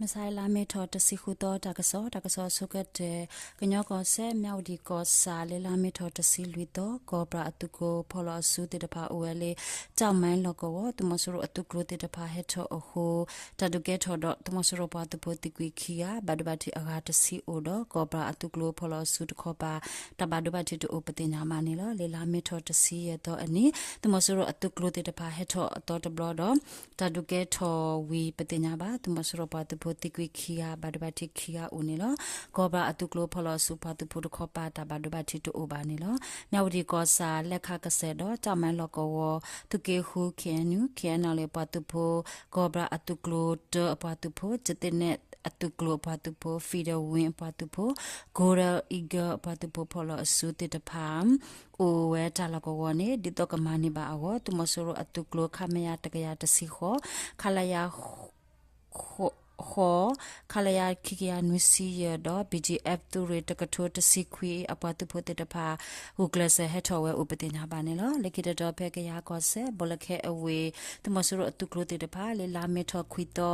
မုၢ်ဆါလါမ့ၤထီၣ်တဆံဃုသီ တၢ်ကစီၣ်, တၢ်ကစီၣ်အဆိကတၢၢ်, ကညီကီၢ်စဲၣ် မၠၣ်ဝတံၣ်ကီၢ်ဆၣ် လၢလါမ့ၤထီၣ်တဆံလွံၢ်သီ ကီၢ်ပှၤအသုးကျိၤဖီၣ်လီၤအစုသ့ၣ်တဖၣ်အိၣ်ဝဲလၢ ကၠီၣ်မဲလီၢ်ကဝီၤ သုးမီၤစိရိၤအသုးကျိၤသ့ၣ်တဖၣ်ဟဲထီၣ်အဃိ တၢ်ဒုးကဲထီၣ်ဒီး သုးမီၤစိရိၤပှၤသုးဖိသံကွံာ်ခံဂၤ ဘၣ်ဒိဘၣ်ထံးအဂၤတဆံအိၣ်ဒီး ကီၢ်ပှၤအသုးကျိၤဖီၣ်လီၤအစုတခီပၤ တၢ်ဘၣ်ဒိဘၣ်ထံးတအိၣ်ပသ့ၣ်ညါဘၣ်န့ၣ်လီၤ. လၢလါမ့ၤထီၣ်တဆံယဲၢ်သီအနံၤ သုးမီၤစိရိၤအသုးကျိၤသ့ၣ်တဖၣ်ဟဲထီၣ်အသီတဘျီဒီး တၢ်ဒုးကဲထီၣ်ဝံၤပသ့ၣ်ညါဘၣ် သုးမီၤစိရိၤပှၤသုးဖိသံကွံာ်ခံဂၤ ဘၣ်ဒိဘၣ်ထံးခံဂၤအိၣ်န့ၣ်လီၤ. ကီၢ်ပှၤအသုးကျိၤဖီၣ်လီၤအစုပှၤသုးဖိတခီပၤ တၢ်ဘၣ်ဒိဘၣ်ထံးတအိၣ်ဘၣ်န့ၣ်လီၤ. မၠၣ်ဝတံၣ်ကီၢ်ဆၣ် လဲခးကစဲၣ်ဒီး ကၠီၣ်မဲလီၢ်ကဝီၤ သုးက့ဃု ခ့ၣ်အဲၣ်ယူၣ် ခ့ၣ်အဲၣ်ယူၣ်လၢပှၤသုးဖိ ကီၢ်ပှၤအသုးကျိၤတၢအပှၤသုးဖိ ကသ့ၣ်နဲၣ်အသုးကျိၤအပှၤသုးဖိ Federal Wing အပှၤသုးဖိ Golden Eagle အပှၤသုးဖိဖီၣ်လီၤအစုသ့ၣ်တဖၣ် အိၣ်ဝဲတၢ်လီၢ်ကဝီၤန့ၣ် ဒ်သိးကမၤန့ၢ်ဘၣ်အဂီၢ် သုးမီၤစိရိၤအသုးကျိၤ ခမရ တကယၤတဆံဃိး ခလရ ဃိး ခလရ ခံကယၤနွံဆံယဲၢ်ဒီး BGF သုးရ့ၣ်တကထိတဆံခွံအပှၤသုးဖိသ့ၣ်တဖၣ် ဂုာ်ကျဲးစၢးဟဲထီၣ်ဝဲအိၣ်ပသ့ၣ်ညါဘၣ်န့ၣ်လီၤ. လၢခံတတီၤဖဲကယၤကီၢ်စဲၣ် ဘီလၢခဲအဝ့ၢ် သုးမီၤစိရိၤအသုးကျိၤသ့ၣ်တဖၣ် လၢလါမ့ၤထီၣ်ခွံသီ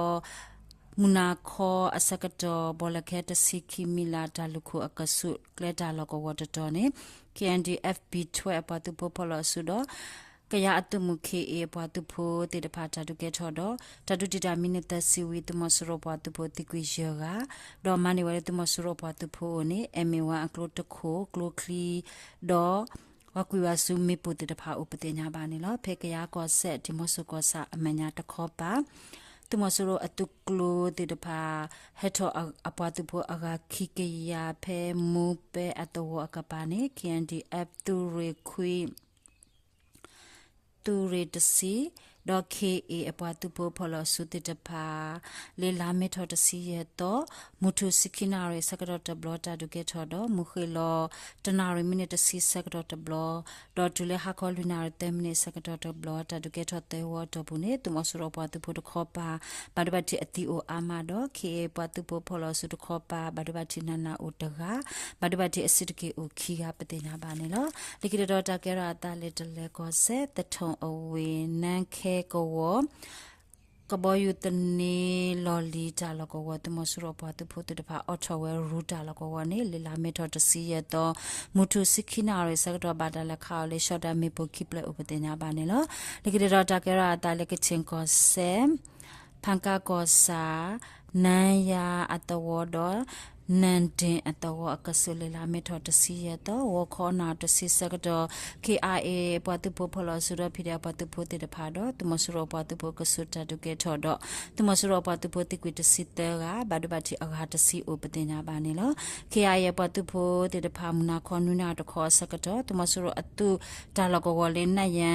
မုၢ်နၤခီအဆၢကတီၢ် ဘီလၢခဲတဆံခံမံလၤ တၢ်လူၢ်ခိၣ်အကဆူး ကျဲတၢ်လီၢ်ကဝီၤတတီၤန့ၣ် KNDF B twelve အပှၤသုးဖိဖီၣ်လီၤအစုဒီး ကယၤအသုးမုၢ် ခ့ၣ်အ့ၣ် အပှၤသုးဖိသ့ၣ်တဖၣ်တၢ်ဒုးကဲထီၣ်ဒီး တၢ်ဒုးတံာ်တာ်မံးနံးသၢဆံဝံၤ သုးမီၤစိရိၤပှၤသုးဖိသံကွံာ်ယဲၢ်ဂၤ ဒီးမၤန့ၢ်ဝဲလၢသုးမီၤစိရိၤပှၤသုးဖိအအိၣ်န့ၣ် MA one အကျိတခိၣ် ကျိချံ ဒီး ပှၤကွံာ်ဝဲဆူမ့ၣ်ပိၢ်သ့ၣ်တဖၣ်အိၣ်ပသ့ၣ်ညါဘၣ်န့ၣ်လီၤ. ဖဲကယၤကီၢ်စဲၣ် ဒံၣ်မီၣ်စိကီၢ်ဆၣ်အမဲာ်ညါတခီပၤ သုးမီၤစိရိၤအသုးကျိၤသ့ၣ်တဖၣ် ဟဲထီၣ်အပှၤသုးဖိအဂၤခံကယၤ ဖဲမူပဲအသဝီအကပၤန့ၣ် KNDF သုးရ့ၣ်ခွံ သုးရ့ၣ်တဆံ ဒီး ခ့ၣ်အ့ၣ် အပှၤသုးဖိဖီၣ်လီၤအစုသ့ၣ်တဖၣ် လၢလါမ့ၤထီၣ်တဆံယဲၢ်သီ မုၢ်ထူၣ်ဆံခံနၣ်ရံၣ်ဆၢကတီၢ်တဘျီ တၢ်ဒုးကဲထီၣ်ဒီး မုၢ်ဃ့ၢ်လီၤ တနၣ်ရံၣ်မံးနံးတဆံဆၢကတီၢ်တဘျီ ဒီးတုၤလၢဟါခီလွံၢ်နၣ်ရံၣ်သၢမံးနံး ဆၢကတီၢ်တဘျီ တၢ်ဒုးကဲထီၣ်သၢဝီအတီၢ်ပူၤန့ၣ် သုးမီၤစိရိၤပှၤသုးဖိတခီပၤ ဘၣ်ဒိဘၣ်ထံးအသံအိၣ်အါမးဒီး ခ့ၣ်အ့ၣ် ပှၤသုးဖိဖီၣ်လီၤအစုတခီပၤ ဘၣ်ဒိဘၣ်ထံးနးနးအိၣ်တဂၤ ဘၣ်ဒိဘၣ်ထံးအစုတက့ၢ်အိၣ်ခံဂၤပသ့ၣ်ညါဘၣ်န့ၣ်လီၤ. လၢခံတတီၤတၢ်ကဲထီၣ်အသးလၢတလဲၤကီၢ်စဲၣ် သထိၣ်အဝ့ၢ် နန်းခဲကဝီၤ ကဘီယူၤသန့လီၢ်လံၤတၢ်လီၢ်ကဝီၤ သုးမီၤစိရိၤပှၤသုးဖိသ့ၣ်တဖၣ်အိးထီၣ်ဝဲရူတၢ်လီၢ်ကဝီၤန့ၣ် လၢလါမ့ၤထီၣ်တဆံယဲၢ်သီ မုၢ်ထူၣ်ဆံခံနၣ်ရံၣ်ဆၢကတီၢ် ဘၣ်တၢ်လဲၤခးအီၤလၢ ရှီဒၣ်မ့ၣ်ပိၢ်ခံဖျၢၣ်အိၣ်ပသ့ၣ်ညါဘၣ်န့ၣ်လီၤ. လၢခံတတီၤတၢ်ကဲထီၣ်အသးလၢကခ့ၣ်ကီၢ်စဲၣ် ဖၣ်ကၣ်ကီၢ်ဆၣ် နၢယါအသဝီဒီး နၢဒ့ၣ်အသဝီအကဆူး လၢလါမ့ၤထီၣ်တဆံယဲၢ်သီ ဂီၤခီနၣ်ရံၣ်တဆံဆၢကတီၢ် ခ့ၣ်အ့ၣ် အပှၤသုးဖိဖီၣ်လီၤအစုဒီး ဖံးဒဲးအပှၤသုးဖိသ့ၣ်တဖၣ်ဒီး သုးမီၤစိရိၤအပှၤသုးဖိအကဆူးတၢ်ဒုးကဲထီၣ်ဒီး သုးမီၤစိရိၤအပှၤသုးဖိသံကွံာ်တဆံသၢဂၤ ဘၣ်ဒိဘၣ်ထံးအဂၤတဆံအိၣ်ပသ့ၣ်ညါဘၣ်န့ၣ်လီၤ. ခ့ၣ်အ့ၣ် အပှၤသုးဖိသ့ၣ်တဖၣ် မုၢ်နၤခီနွံနၣ်ရံၣ်တခီအဆၢကတီၢ် သုးမီၤစိရိၤအသုးတၢ်လီၢ်ကဝီၤလၢ နၢယါ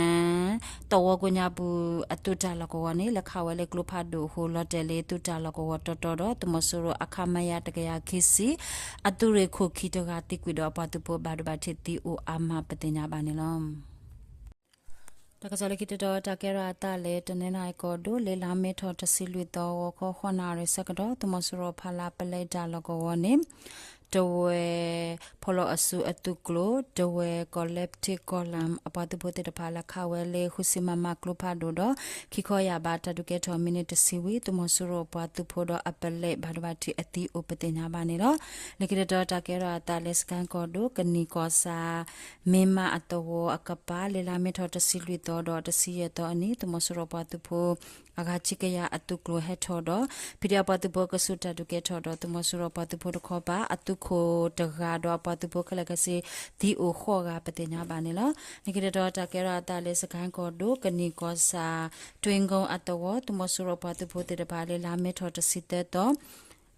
သဝီကိးညါပူၤ အသုးတၢ်လီၢ်ကဝီၤန့ၣ် လဲၤခးဝဲလၢကျိဖးဒိၣ်အဃိ လီၤတဲာ်လၢသုးတၢ်လီၢ်ကဝီၤတီတီဒီး သုးမီၤစိရိၤအ ခမရ တကယၤခံဆံ အသုးရ့ၣ်ခိၣ်ခံတဂၤ သံကွံာ်ဒီးအပှၤသုးဖိဘၣ်ဒိဘၣ်ထံးသံအိၣ်အါမးပသ့ၣ်ညါဘၣ်န့ၣ်လီၤ. တၢ်ကစီၣ်လၢခံတတီၤ တၢ်ကဲထီၣ်အသးလၢ တနီသရံၣ်ကီၢ်ဒိၣ် လၢလါမ့ၤထီၣ်တဆံလွံၢ်သီ ဂီၤခီဃိးနၣ်ရံၣ်ဆၢကတီၢ် သုးမီၤစိရိၤဖီလာ်ပလဲတၢ်လီၢ်ကဝီၤန့ၣ် တဝဲၢ်ဖီၣ်လီၤအစုအသုးကျိၤ တဝဲၢ်ကီၢ်လဲပထံကီၢ်လၢ် အပှၤသုးဖိသ့ၣ်တဖၣ် လဲၤခးဝဲလၢဃုဆံမမကျိဖးဒိၣ်ဒီး ခံခီယၢ်ဘး တၢ်ဒုးကဲထီၣ်မံးနံးတဆံဝံၤ သုးမီၤစိရိၤပှၤသုးဖိဒီးအပလဲဘၣ်ဒိဘၣ်ထံးအသံအိၣ်ပသ့ၣ်ညါဘၣ်န့ၣ်လီၤ. လၢခံတတီၤ တၢ်ကဲထီၣ်အသးလၢစကဲၣ်ကီၢ်ဒိၣ် ကနံၣ်ကီၢ်ဆၣ် မ့ၢ်မးအသဝီအကပၤ လၢလါမ့ၤထီၣ်တဆံလွံၢ်သီဒီးတဆံယဲၢ်သီအနံၤ သုးမီၤစိရိၤပှၤသုးဖိ အဂၤခံကယၤအသုးကျိၤဟဲထီၣ်ဒီး ဖံးဒဲးအပှၤသုးဖိအကဆူးတၢ်ဒုးကဲထီၣ်ဒီး သုးမီၤစိရိၤပှၤသုးဖိတခီပၤ အသုးခိၣ်တဂၤဒီးအပှၤသုးဖိခဲလၢာ်ခဲဆ့ သံအိၣ်ဃိးဂၤပသ့ၣ်ညါဘၣ်န့ၣ်လီၤ. လၢခံတတီၤ တၢ်ကဲထီၣ်အသးလၢစကဲၣ်ကီၢ်ဒိၣ် ကနံၣ်ကီၢ်ဆၣ် တွ့ကိအသဝီ သုးမီၤစိရိၤပှၤသုးဖိသ့ၣ်တဖၣ် လၢလါမ့ၤထီၣ်တဆံသၢသီ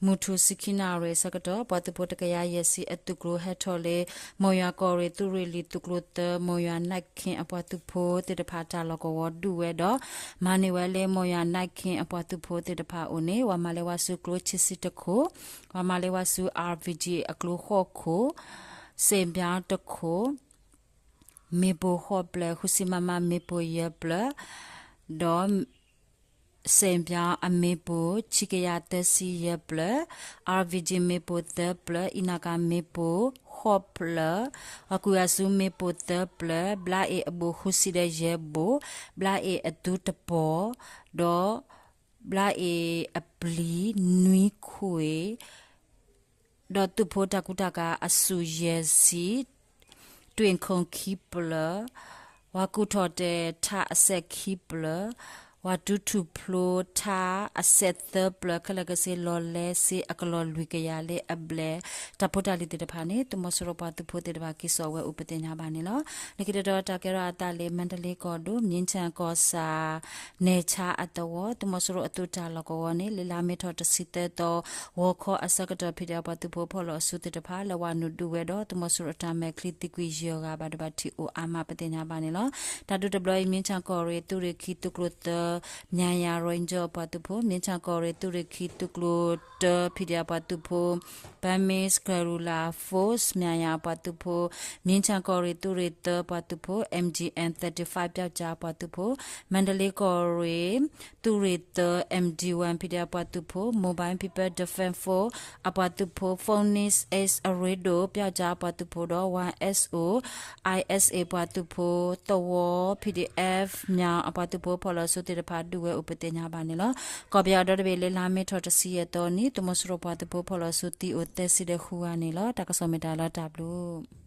မုၢ်ထူၣ်ဆံခံနၣ်ရံၣ်အဆၢကတီၢ် ပှၤသုးဖိတကယၤယဲၢ်ဆံအသုးကျိၤဟဲထီၣ်လၢ မိၢ်ယွၤကီၢ်ရ့ၣ်သုးရ့ၣ်လံၤသုးကျိၤသၢ မိၢ်ယွၤနၢ်ခ့အပှၤသုးဖိသ့ၣ်တဖၣ်တၢ်လီၢ်ကဝီၤဒုးဝဲဒီး မၤန့ၢ်ဝဲလၢမိၢ်ယွၤနၢ်ခ့အပှၤသုးဖိသ့ၣ်တဖၣ်အအိၣ်န့ၣ် ပှၤမၤလၢဝဲဆူကျိဆံဆံတခိၣ်, ပှၤမၤလၢဝဲဆူ RPG အကျိဃိးခိၣ်, စဲးဘျါတခိၣ် မ့ၣ်ပိၢ်ဃိးဖျၢၣ် ဃုဆံမမမ့ၣ်ပိၢ်ယဲၢ်ဖျၢၣ်, ဒီး စဲးဘျါအမ့ၣ်ပိၢ် ခံကယၤသၢဆံယဲၢ်ဖျၢၣ်, RPG မ့ၣ်ပိၢ်သၢဖျၢၣ်, အံးနီၣ်ကၤမ့ၣ်ပိၢ်ဃိးဖျၢၣ်, ပှၤကွံာ်အစုမ့ၣ်ပိၢ်သၢဖျၢၣ်, ဘျါအ့ၣ်အဘိၣ်ဃုဆံဒီးယဲၢ်ဘိၣ်, ဘျါအ့ၣ်အသုတပီၤ, ဒီး ဘျါအ့ၤအပျံၤနွံခွ့ၣ် ဒီးသုးဖိတၢ်ကူတၢ်ကၤအစုယဲၢ်ဆံ, တွံၣ်ခိၣ်ခံပျၢၤ, ဝၤကူၣ်ထီၣ်တဲာ်ထါအစဲးခံပျၢၤ, ဝၤတူထူၣ်ဖျိထါအစဲးသၢပျၢၤ ခဲလၢာ်ခဲဆ့လီၤလဲစ့အကလီၢ်လွံၢ်ကယၤလၢအဘျဲၣ် တၢ်ဖိတၢ်လံၤသ့ၣ်တဖၣ်န့ၣ် သုးမီၤစိရိၤပှၤသုးဖိသ့ၣ်တဖၣ်က့ၤစိာ်ဝဲအိၣ်ပသ့ၣ်ညါဘၣ်န့ၣ်လီၤ. လၢခံတတီၤတၢ်ကဲထီၣ်အသးလၢ မါတလ့ကီၢ်ဒိၣ် မြင်းခြံကီၢ်ဆၣ် နဲၣ်ဆါအသဝီ သုးမီၤစိရိၤအသုးတၢ်လီၢ်ကဝီၤန့ၣ် လၢလါမ့ၤထီၣ်တဆံသၢသီ ဂီၤခီအဆၢကတီၢ် ဖံးဒဲးပှၤသုးဖိဖီၣ်လီၤအစုသ့ၣ်တဖၣ် လဲၤဝၤနုာ်ဒုးဝဲဒီး သုးမီၤစိရိၤအတၢ်မဲာ်ချံသံကွံာ်ယဲၢ်ဂၤဘၣ်ဒိဘၣ်ထံးအိၣ်အါမး ပသ့ၣ်ညါဘၣ်န့ၣ်လီၤ. တၢ်ဒုးတဘျီအံၤ မြင်းခြံကီၢ်ရ့ၣ်သုးရ့ၣ်ခံသုးကျိၤသၢ မၠၣ်ယၤ Ranger ပှၤသုးဖိ, မြင်းခြံကီၢ်ရ့ၣ်သုးရ့ၣ်ခံသုးကျိၤတၢ ဖံးဒဲးပှၤသုးဖိ, Burmese Guerrilla Force မၠၣ်ယၤပှၤသုးဖိ, မြင်းခြံကီၢ်ရ့ၣ်သုးရ့ၣ်သၢပှၤသုးဖိ, M G N thirty-five ပျောက်ကျားပှၤသုးဖိ, မါတလ့ကီၢ်ရ့ၣ် သုးရ့ၣ်သၢ M D one ဖံးဒဲးပှၤသုးဖိ, Mobile People Defense Force အပှၤသုးဖိ, Phoenix Ace အရ့ဒိၣ် ပျောက်ကျားပှၤသုးဖိဒီး one S O ISA ပှၤသုးဖိသဝီ, P D F မၠၣ်အပှၤသုးဖိဖီၣ်လီၤအစုသ့ၣ်တဖၣ်ဒုးဝဲအိၣ်ပသ့ၣ်ညါဘၣ်န့ၣ်လီၤ. ကီၢ်ပယီၤဒီတဘ့ၣ်လၢလါမ့ၤထီၣ်တဆံယဲၢ်သီနံၤ သုးမီၤစိရိၤပှၤသုးဖိဖီၣ်လီၤအစုသံအိၣ်သၢဆံဒီးဃုဂၤန့ၣ်လီၤ. တၢ်ကစီၣ်မ့ၢ်တၢ်လီၤတၢ်ဘျုး